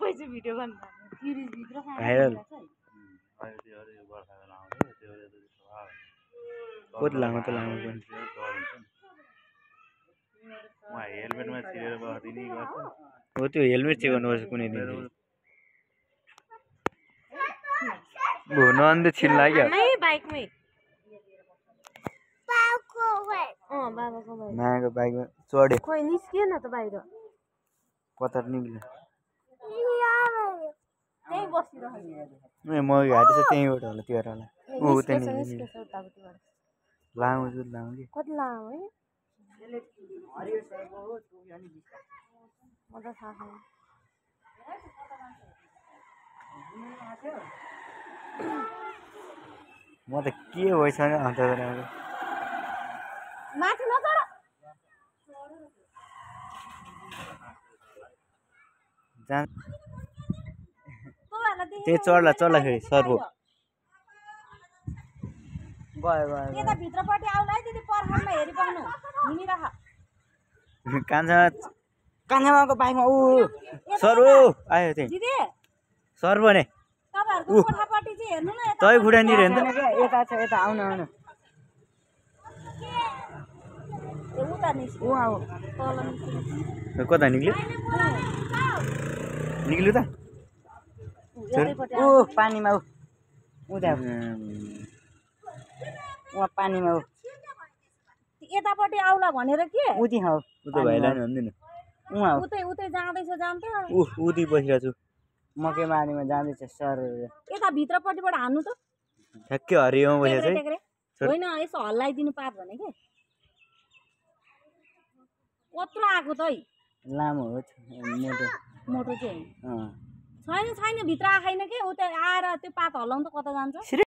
पैसे भिडियो गर्नु भाइरल बहुत लामो त लामो पनि हेलमेटमा छिरेर बस्दिने गर्छ हो त्यो हेलमेट चाहिँ गर्नुपर्छ कुनै दिन नअन्द छिन लाग्यो बाइकमै मायाको बाइकमा चढ्यो खोइ निस्किएन त बाहिर पत्थर निक्ल्यो त्यही बसिरहेको म घाँटी चाहिँ त्यहीँबाट होला त्यो होला ऊ त्यहाँ निस्केछ उतापट्टिबाट लामो जुत लामो कि कति लामो है म त थाहा छैन म त के भइछ नि अन्त माथि नचढ जान त्यही चढ्दाखेरि सर्भो गयो गयो यता भित्रपट्टि आउला है दिदी पर्खालमा हेरिपाउनु हिँडिरह कान्छामाको बाइकमा ऊ सर्भो आयो त्यही दिदी सर्भो नै तपाईहरुको कोठापट्टि चाहिँ हेर्नु न यता तै खुडानिर हेर्नु त यता छ यता आउनु आउनु उता निस्क्यो आऊ तल निस्क्यो कता निक्ल्यो निक्ल्यो त ऊ पानीमा ऊ उता वहाँ पानीमा ऊ यतापट्टि आउला भनेर के उति हौ उता भाइलाई नि भन्दिन उहाँ उतै उतै जाँदैछ जान्छ उति बसिरहेको छु मकै बारीमा जाँदैछ सर यता भित्रपट्टिबाट हान्नु त ठ्याक्कै हरियोमा बसेको टेक्रे चाहिँ टेक्रे होइन यसो हल्लाइदिनु पार भने के कत्रो आएको त है लामो हो मोटो मोटो चाहिँ अँ छैन छैन भित्र आएन के उता आएर त्यो पात हल्लाउनु त कता जान्छ